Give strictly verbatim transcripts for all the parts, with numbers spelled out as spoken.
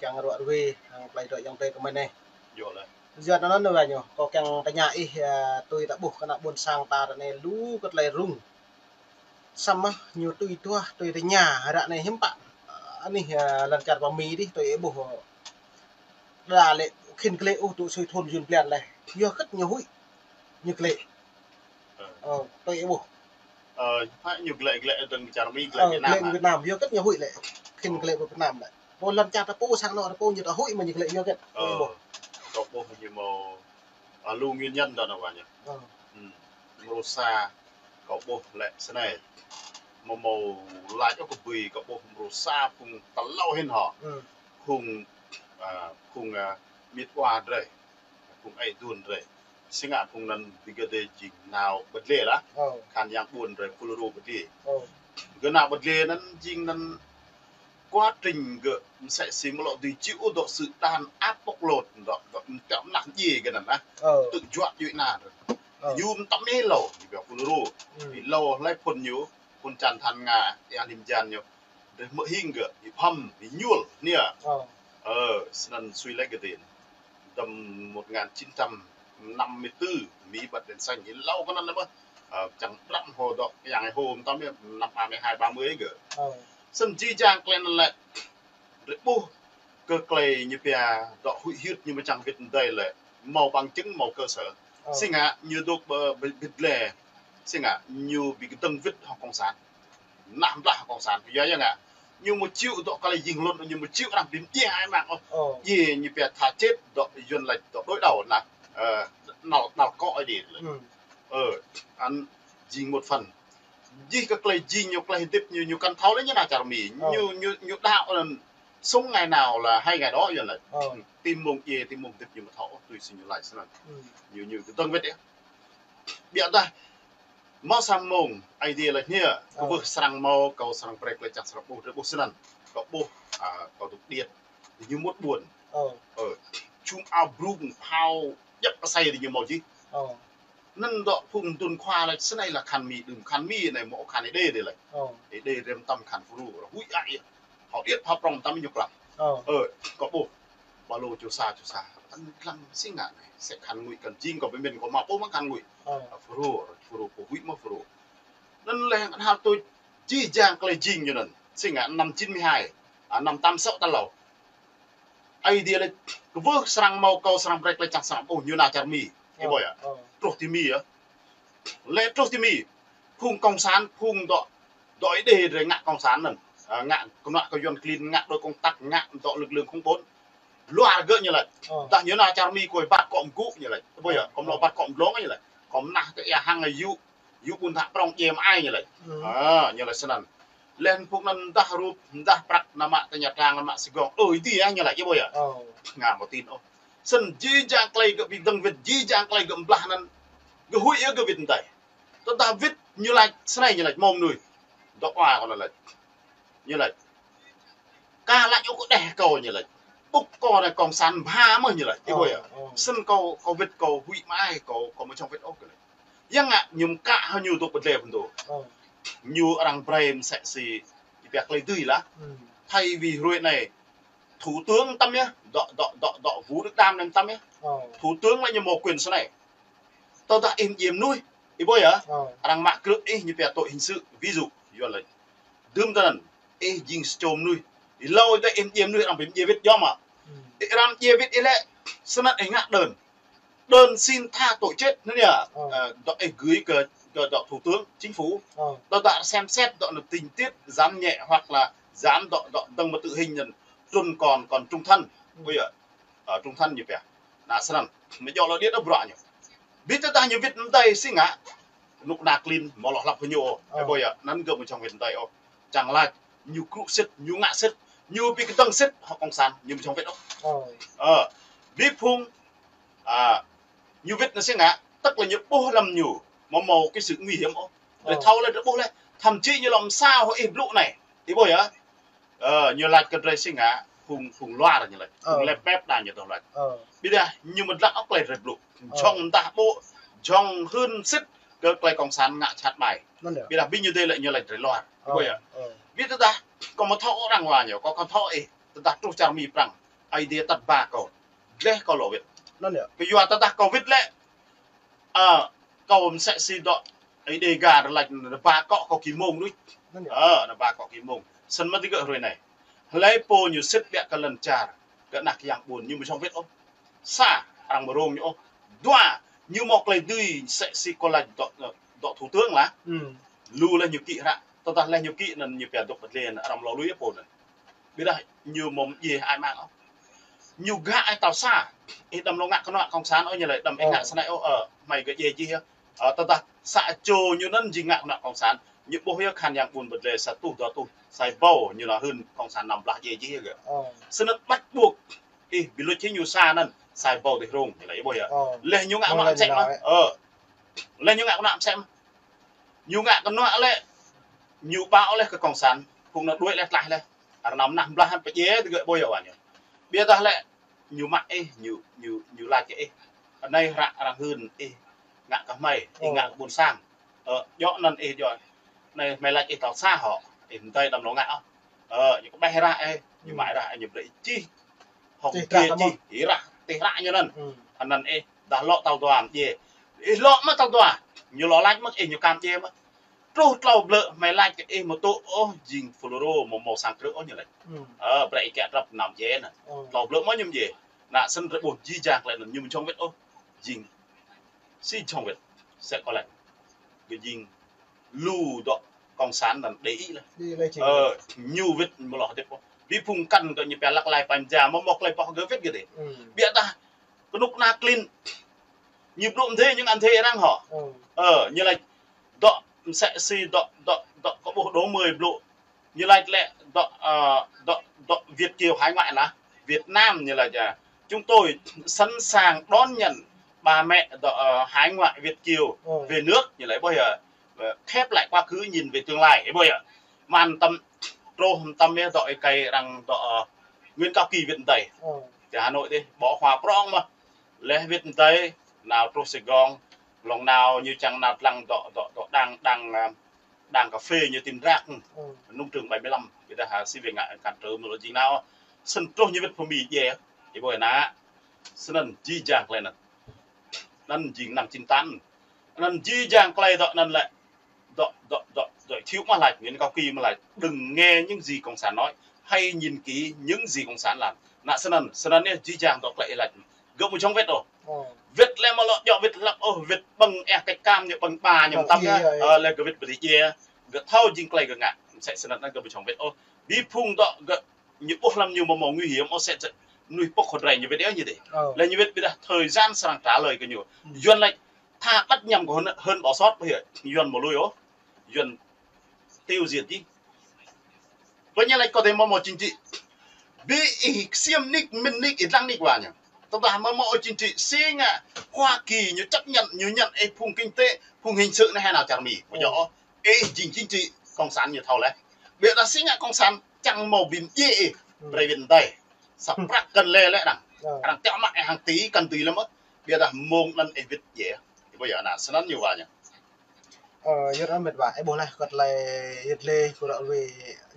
Čiăng ruă ruê, hăng klei dŏ ayŏng adei kơ mei anei. Yua anăn anăn wa ñu, kâo čiăng tơña ih, ơ, tui ta ƀuh kơ ană ƀuôn sang ta ară anei lu kơ klei rŭng. Samơ̆ ñu tui duah, tui tơña, ară anei hiam pă. Ơ, anih, ơ, lăn čar Mi dih, tui ih ƀuh. Đa lĕ khĭn klei ôh tŭ sui thŭn yŭn blan leh. Yua kơ ñu huĭ. Ñu klei. Ơ, tui ih ƀuh. Ơ, phải ñu klei, klei dơ̆ng čar Mi, klei Ơ, Việt Nam klei hă? Việt Nam, yua kơ ñu huĭ lĕ. Khĭn Ơ. Klei Việt Nam lĕ. Pô lăn čar ta pô sang anôk ta pô ñu ta huĭ mă ñu klei yua kơ. Ơ, tui ih ƀuh. Kâo ƀuh ñu mâo, ơ, lu nguyên nhân dŏ anăn wa ñu. Ơ. Hmm. Mrô sa, kâo ƀuh lĕ snei. Mâo mâo lač ôh kơ bui kâo ƀuh mrô sa phung tal êlâo hĭn hŏ. Hmm. Phung, ơ, phung, ơ, miêt wa drei. Phung aê aduôn drei. Si ngă phung anăn digơ̆ dê jing nao ƀơ̆t dliê lah. Ơ. Khăn yang ƀuôn drei FULRO ƀơ̆t dliê. Ơ. Gơ̆ nao ƀơ̆t dliê anăn jing anăn quá trình gơ̆ msĕ si mlŏ dưi čih ôh dŏ sự đàn áp bóc lột dŏ, dŏ mtăp mnah djiê gơ̆ anăn lah. Ơ. Tŭ juă djuê ana. Ơ. Ñu mtam êlâo, ñu pia FULRO. Hmm. Êlâo hlei phŭn ñu, phŭn čan than Nga, êa lim jan ñu. Drei hmư̆ hing gơ̆, ih phăm, ih ñuôl, nia. Ơ. Ơ, snăn sui leh gơ̆ dê. Dăm một ngàn chín trăm năm mươi tư, Mi bật đèn xanh, ih êlâo kơ anăn mơh. Ơ, čiăng drăm hŏ dŏ, yang hŏ mtam ya, năm ba mươi hai, ba mươi gơ̆. Ơ. Snăn jih jang klei anăn lĕ. Drei ƀuh kơ klei ñu pia dŏ huĭ hyưt ñu mčang wĭt mdei lĕ. Mâo bằng chứng, mâo cơ sở. Ơ. Si ngă ñu dôk ƀơ-, bi-, bĭt leh. Si ngă ñu bi kdơ̆ng wĭt hŏng cộng sản. Nah, mblah cộng sản, yua ya ngă. Ñu mčhĭ dŏ klei jing hlŭn, ñu mčhĭ arăng bi mdjiê ai mang ôh. Ơ. Djiê ñu pia tha chết dŏ yuăn lač dŏ đối đầu lah, ơ, nao, nao kŏ ai đi. Hmm. Ơ, anăn jing một phần. Jih kơ klei jing ñu klei hdĭp ñu, ñu kăn thâo leh ñu nao čar Mi. Ơ. Ñu, ñu, ñu đăo anăn sống ngày nào là hay ngày đó yuăn lač. Ơ. Ti mmông djiê, ti mmông hdĭp ñu amâo thâo ôh tui si ñu lač snăn. Hmm. Ñu, ñu kdơ̆ng wĭt ya. Ƀiădah, mâo sa mmông, Aê Diê lač nia, Ơ. Kwưh srăng mâo, kâo srăng brei klei čiăng srăng ƀuh, drei ƀuh snăn. Kâo ƀuh, ơ, kâo dôk điêt. Ñu mŭt ƀuôn. Ơ. Ơ, čhum ao brŭng, phao, djăp asei diñu mâo jih. Ơ. Anăn dŏ phung mduôn khua lač snei lah khăn Mi, đưm khăn Mi anei mâo khăn Êđê dê lač. Ơ. Êđê drei mtam khăn FULRO, huĭ ai. Hŏ điêt phao prŏng mtam ñu klăm. Ơ. Ơ, kâo ƀuh. Ba lô čô sa, čô sa. Anăn klăm si ngă anei. Msĕ khăn ngui kăn jing kâo bi mĭn kâo mă pô mă khăn ngui. Ơ. FULRO, FULRO, pô huĭ mơh FULRO. Anăn leh ngăn hal tuč jih jang klei jing ñu anăn. Si ngă năm chín mươi hai. À, năm tám sáu tal êlâo. Aê Diê lač, kwưh srăng mâo kâo srăng brei klei čiăng srăng ƀuh ñu nao čar Mi. Ih ƀuh ya? Ơ. Truh ti Mi ya. Leh truh ti Mi. Phung cộng sản, phung dŏ, dŏ Êđê drei ngă cộng sản anăn. À, ngă knuă kơ yuăn klin, ngă đôi cộng tác, ngă dŏ lực lượng khủng bố. Luar gơ̆ ñu lač. Ơ. Dah ñu nao čar Mi kâo êbat kŏ mgŭ ñu lač. Ih ƀuh ya? Ơ. Kâo mlŏ êbat kŏ mdlông ñu lač. Kâo mnah kơ êa hăng yŭ, yŭ ƀuôn thă prŏng djiê mă ai ñu lač. Hmm. À, ñu lač snăn. Leh phung anăn mdah rup, mdah prăk, nao mă ti Nha Trang, nao mă Sài Gòn. Ơ, ih dê ya ñu lač, ih ƀuh ya? Ơ. Nga mâo tin ôh. Snăn jih jang klei gơ̆ bi kdơ̆ng wĭt, jih jang klei gơ̆ mblah anăn. Gơ̆ huĭ ya gơ̆ wĭt mdei. Tơdah wĭt ñu lač snei ñu lač mâo mnuih. Dŏ wa kâo lač. Ñu lač. Ka lač ôh kơ đeh kâo ñu lač. Ƀŭk kâo anei cộng sản mbha mơh ñu lač. Ih ƀuh ya? Ơ, ơ. Snăn kâo, kâo wĭt kâo huĭ mă ai kâo, kâo amâo čiăng wĭt ôh kơ lač. Ya ngă ñu mkă hŏ ñu dôk ƀơ̆t dliê phŭn dô. Ơ. Ñu arăng brei msĕ si, ih pia klei dưi lah. Hmm. Thay vì hruê anei, thủ tướng mtam ya, dŏ, dŏ, dŏ, dŏ Vũ Đức Đam anei mtam ya. Ơ. Thủ tướng lĕ ñu mâo quyền snei. Tơdah ih mdjiê mnuih, ih ƀuh ya? Ơ. Arăng mă krư̆ ih ñu pia tội hình sự, ví dụ, yuăn lač. Dưm tinăn, ih jing sa čô mnuih. Êlâo dê ih mdjiê mnuih arăng bi mdjiê wĭt yơh mơh. Hmm. Ih arăng mdjiê wĭt ih lĕ, snăn ih ngă đơn. Đơn xin tha tội chết, anăn ya, ơ, ơ, dŏ ih gửi kơ, kơ dŏ thủ tướng, chính phủ. Ơ. Dŏ dŏ xem xét dŏ anăn tình tiết giảm nhẹ hoặc là giảm dŏ, dŏ dơ̆ng mơ̆ng tử hình anăn trần còn, còn trung thân. Hmm. Ƀuh ya? Ơ, trung thân ñu pia. Anăn snăn, mjŏ lŏ điêt ôh bruă ñu. Bi tơdah ñu wĭt mdei si ngă, knŭk kna klin, mâo lŏ hlăp kơ ñu ôh. Ơ. Ih ƀuh ya, anăn gơ̆ amâo čiăng wĭt mdei ôh. Čiăng lač, ñu krŭ sĭt, ñu ngă sĭt, ñu bi kdơ̆ng sĭt, hŏng cộng sản, ñu amâo čiăng wĭt ôh. Ơ. Ơ, bi phung, à, ñu wĭt anăn si ngă, tức là ñu ƀuh hlăm ñu, amâo mâo cái sự nguy hiểm ôh. Drei thâo leh, drei ƀuh leh, thậm chí ñu lŏ msao hŏng ih blŭ anei. Ih ƀuh ya? Ơ, ñu lač kơ drei si ngă, phung, phung luar ñu lač. Phung lĕ pĕp đa ñu dôk lač. Ơ. Ƀiădah ñu amâo dlăng ôh klei drei blŭ. Ơ. Jhŏng mdah ƀô̆, jhŏng hưn sĭt kơ klei cộng sản ngă jhat ƀai. Anăn ya. Ƀiădah bi ñu dê lĕ ñu lač drei luar. Ơ. Ih ƀuh ya? Ơ. Bi tơdah, kâo amâo thâo arăng wa ñu, kâo, kâo thâo ih, tơdah truh čar Mi prăng. Aê Diê tăt ba kâo. Dleh kâo lŏ wĭt. Anăn yơh. Kyua tơdah kâo wĭt lĕ, ơ, kâo msĕ si dŏ Aê Diê găr lač ba kŏ kâo ki mông đuč. Anăn yơh. Ơ, ba kŏ ki mông. Snăn mơh digơ̆ hruê anei. Hlei pô ñu sĭt ƀiă kơ lăn čar, kơ anak yang ƀuôn ñu amâo jhŏng wĭt ôh. Sa, arăng amâo rông ñu ôh. Dua, ñu mâo klei dưi msĕ si kâo lač dŏ, dŏ thủ tướng lah. Lu leh ñu kĭ hră. Tơdah leh ñu kĭ anăn ñu pia dôk băt lê anăn arăng amâo lui ôh pô anăn. Ƀiădah ñu amâo mdjiê ai mang ôh. Ñu gah ai tao sa. Ih đăm lŏ ngă knuă cộng sản ôh ñu lač, đăm ih ngă snei ôh, ơ, hmei gơ̆ djiê jih yơh. Ơ, tơdah sa čô ñu anăn jing ngă knuă cộng sản, ñu ƀuh yơh khăn yang ƀuôn băt lê sa tuh dua tuh, sa êbâo ñu nao hưn cộng sản năm blah djiê jih yơh gơ̆. Snăn bắt buộc ih bi luč hĕ ñu sa anăn, sa êbâo dih rông, ñu lač ƀuh yơh. Leh ñu ngă knuă msĕ mơh. Ơ. Leh ñu ngă knuă msĕ mơh. Ñu ngă knuă leh, ñu ƀuh leh kơ cộng sản, phung anăn đuĕ leh tlaih leh. Arăng năm nah blah pơdjiê digơ̆ ƀuh yơh wa ñu. Ƀiădah lĕ, ñu mă ih, ñu, ñu, ñu lač kơ ih. Anei hră arăng hưn ih ngă kơ hmei, ih ngă kơ ƀuôn sang. Ơ, djŏ anăn ih djŏ. Anei hmei lač ih tao sa hŏ, ih mdei đăm lŏ ngă ôh. Ơ, ñu kƀeh hră ih, ñu mă hră ih, ñu brei ih čih. Hŏng čih hră, čih hră ñu anăn. Anăn ih, dah lŏ tao dua mdjiê. Ih lŏ mơh tao dua. Ñu lŏ lač mơh ih ñu kăm djiê mơh. Truh tlâo blư̆ hmei lač kơ ih amâo tŭ ôh jing FULRO amâo mâo sang krư̆ ôh ñu lač. Ơ, brei ih kiă trăp năm djiê anăn. Tlâo blư̆ mơh ñu mdjiê. Anăn snăn drei ƀuh jih jang klei anăn ñu amâo jhŏng wĭt ôh. Jing si jhŏng wĭt. Msĕ kâo lač. Kơ jing lu dŏ cộng sản anăn đei ih leh. Ơ, ñu wĭt amâo lŏ hdĭp ôh. Bi phung mkăn kơ ñu pia lăk lai panja amâo mâo klei boh gơ̆ wĭt gơ̆ dih. Ƀiădah knŭk kna klin. Ñu blŭ mdê, ñu ngă mdê arăng hŏ. Ơ, ñu lač dŏ msĕ si dŏ, dŏ, dŏ kơ ƀuh đô mơi blŭ. Ñu lač lĕ dŏ, ơ, dŏ, dŏ Việt kiều hải ngoại là Việt Nam ñu lač, à, chúng tôi sẵn sàng đón nhận bà mẹ dŏ, ờ, hải ngoại Việt kiều về nước, ñu lač ƀuh yơh, ờ, khép lại quá khứ nhìn về tương lai, ƀuh yơh. Măn tăm truh tăm yơh dŏ êkei arăng dŏ, ờ, Nguyễn Cao Kỳ wĭt mdei. Ti Hà Nội dih, bỏ khua prŏng mơh. Leh wĭt mdei, nao truh Sài Gòn, hlŏng nao ñu čiăng nao dlăng dŏ, dŏ, dŏ đang, đang, à, đang cà phê ñu ti Mdrak, nông trường bảy mươi lăm, ƀiădah, à, si wê ngă kăn trơ mơ̆ lŏ jing nao. Snăn truh ñu wĭt phung Mi djiê, ih ƀuh anăn. Snăn jih jang klei anăn. Anăn jing năm chín tám. Anăn jih jang klei dŏ anăn lĕ. Dŏ, dŏ, dŏ, dŏ, thiếu mă lač, Nguyễn Cao Kỳ mă lač, đừng nghe những gì cộng sản nói, hãy nhìn kỹ những gì cộng sản làm. Anăn snăn, snăn yơh jih jang dŏ klei ih lač. Gơ̆ amâo jhŏng wĭt ôh. Wĭt leh amâo lŏ djŏ wĭt hlăp ôh, wĭt ƀơ̆ng êa kĕč kam ñu ƀơ̆ng ba ñu mtam yơh. Ơ, leh gơ̆ wĭt bi djiê. Gơ̆ thâo jing klei gơ̆ ngă. Msĕ snăn anăn gơ̆ amâo jhŏng wĭt ôh. Bi phung dŏ gơ̆ ñu ƀuh hlăm ñu amâo mâo nguy hiểm ôh sĕ, mnuih pŏk hŏ drei ñu wĭt yơh ñu dih. Leh ñu wĭt ƀiădah thời gian srăng trả lời kơ ñu. Yuăn lač tha ƀăt ñăm kơ hơn, hơn bỏ sót ƀuh yơh. Yuăn amâo lui ôh. Yuăn tiêu diệt jih. Ƀuh ñu lač kơ dih amâo mâo chính trị. Bi ih ksiêm nik, mĭn nik, ih dlăng nik wa ñu. Tơdah amâo mâo chính trị, si ngă Hoa Kỳ ñu chấp nhận, ñu nhận ih phung kinh tế, phung hình sự anei hĕ nao čar Mi. Ƀuh yơh ôh. Ih jing chính trị, cộng sản ñu thâo leh. Ƀiădah si ngă cộng sản čiăng mâo bi mdjiê ih, brei wĭt mdei. Sa prăk kăn lĕ leh arăng. Arăng tiŏ mă ih hàng tỷ kăn dưi leh mơh. Ƀiădah mông anăn ih wĭt djiê. Ih ƀuh yơh anăn, snăn ñu wa ñu. Ơ, yua anăn mĭt wa, ih ƀuh leh, kơ tlei yăl dliê, kơ ră ruê,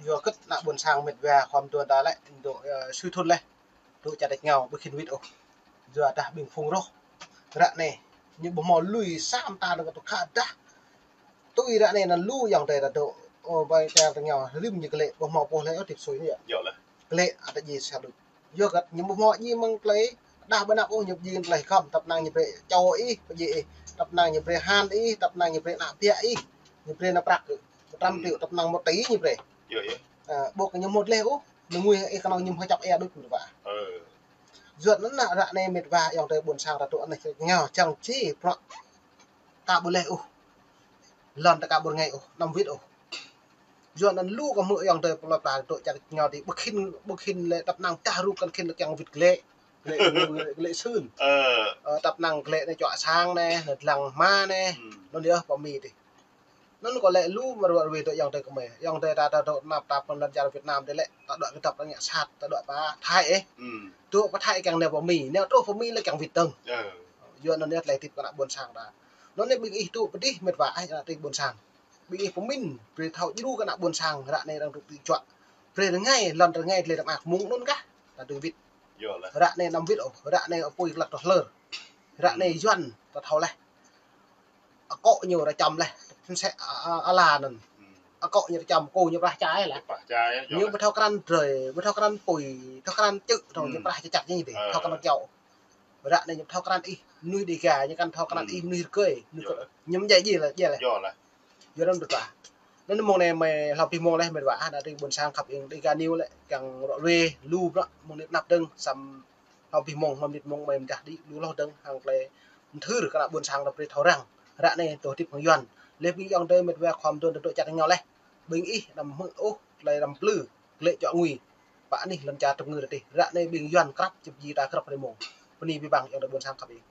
yua kơ ană ƀuôn sang mĭt wa, khua mduôn ta lĕ, dôk, ơ, sui thŭn leh, dôk čar tač êngao, ƀu khĭn wĭt ôh. Yua dah ƀĭng phung roh, ră anei, ñu ƀu mâo lui sa mta dơ̆ng kơ tŭ khă dah. Tui ră anei anăn lu ayŏng adei ta dôk, ơ, ƀai čar tač êngao, rĭm ñu klĕ, ƀu mâo pô leh ôh hdĭp sui anei yơh. Klĕ, ata djiê sa đuč. Yua kơ ñu ƀu mâo djiê mơ̆ng klei, dah ƀu năp ôh ñu djiê klei khăm, tăp năng ñu brei čô ih, pơdjiê ih, tăp năng ñu brei han ih, tăp năng ñu brei ană biă ih, ñu brei nao prăk, trăm triệu, tăp năng một tỷ ñu brei. Ơ, ƀuh ñu mŭt leh ôh, ñu ngui ih knŏng ñu mâo čăp êa đuč mĭt wa. Yua anăn ră anei mĭt wa ayŏng adei ƀuôn sang ta dôk anei êngao čiăng či bruă ka ƀu leh ôh. Lăn ta ka ƀu rngai ôh, anăm wĭt ôh. Yua anăn lu kơ hmư̆ ayŏng adei plei pla dôk čar tač êngao dih ƀu khĭn, ƀu khĭn leh tăp năng čah rup kăn khĭn leh kiăng wĭt klĕ. Klĕ, klĕ sưn. Ơ, tăp năng klĕ anei čuă sang anei, anei dlăng hma anei. Anăn yơh pơ Mi dih. Anăn kâo lĕ lu mơ̆ng ră ruê dôk ayŏng adei kơ Mi. Ayŏng adei ta, ta dôk năp ta pơ lăn čar Việt Nam dih lĕ, ta dôk kdăp ta ngă sat, ta dôk pơ Thái ih. Dôk pơ Thái kiăng nao pơ Mi, nao truh pơ Mi leh kiăng wĭt dơ̆ng. Yua anăn yơh tlei hdĭp kơ ană ƀuôn sang ta. Anăn yơh ƀing ih tŭ pơ dih mĭt wa, ơ, ană ƀuôn sang. Ƀing ih pơmĭn, brei thâo djru kơ ană ƀuôn sang, ră anei arăng dôk ti čuă. Brei rngai, lăn rngai, tlei tăm ak mơ̆ng anăn kah, ta dưi wĭt. Ară anei đăm wĭt ôh, ară anei pui klăk truh hlơr. Ară anei Yuăn ta thâo leh. Akŏ ñu ară čăm leh, msĕ ala anăn. Akŏ ñu ară čăm, kơ ñu prah čai leh. Ñu ƀu thâo krăn drei, ƀu thâo krăn pui, thâo krăn čư̆, thâo ñu prah čăt čăt ñu dih, thâo krăn kiâo. Ară anei ñu thâo krăn ih mnuih Đêga, ñu kăn thâo krăn ih mnuih rơgơi. Ñu mjai djiê leh, djiê leh. Yua anăn dua ta. Anăn mông anei mei hlâo bi mông leh mĭt wa, anăn ti ƀuôn sang khăp ing Đêga News lĕ kiăng ră ruê lu bruă mông anei anăp dơ̆ng săm hlâo bi mông, mâo mnĭt mông mei mdah đĭ lu hloh dơ̆ng hŏng klei mthưr kơ ană ƀuôn sang anăn brei thâo răng. Ară anei dôk hdĭp hŏng Yuăn. Leh ƀing ayŏng adei mĭt wa khua mduôn dôk čăt êngao leh. Ƀing ih đăm hmư̆ ôh klei đăm mplư, klei čŏ ngui. Pă anih lăn čar tŭp ngư dih. Ară anei ƀing Yuăn krăp čĭp ji ta krăp hruê mông. Bơni bi băng ayŏng adei ƀuôn sang khăp ing.